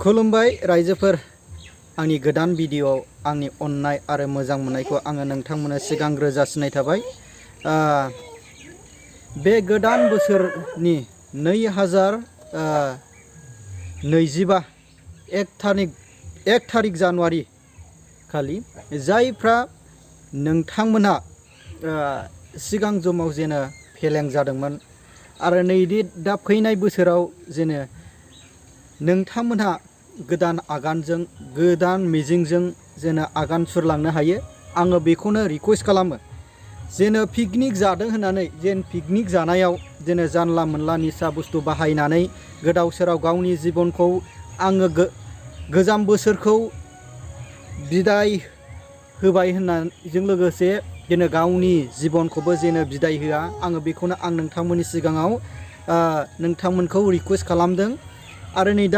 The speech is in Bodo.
खुलुमबाय रायजोफोर, आंनि गोदान भिडिअ'आव आंनि अननाय आरो मोजां मोननायखौ आङो नोंथांमोननो सिगांग्रो जासिनाय थाबाय। बे गोदान बोसोरनि 2025 एक थारिक जानुवारि खालि जायफ्रा नोंथांमोनहा सिगां समाव जेनो फेलें जादोंमोन आरो नैदि दा फैनाय बोसोराव जेनो नोंथांमोनहा गोदान आगानजों गोदान मिजिंजों जेनो आगान सुरलांनो हायो, आङो बेखौनो रिक्वेस्ट खालामो। जेनो पिकनिक जादों होननानै पिकनिक जानायाव जेनो जानला मोनला निसा बुस्थु बाहायनानै गोदाव सोराव गावनि जिबनखौ आङो गोजाम बोसोरखौ बिदाय होबाय होननायजों लोगोसे जेनो गावनि जिबनखौबो जेनो बिदाय होआ, आङो बेखौनो नोंथांमोननि सिगाङाव नोंथांमोनखौ रिक्वेस्ट खालामदों। आरो नै दा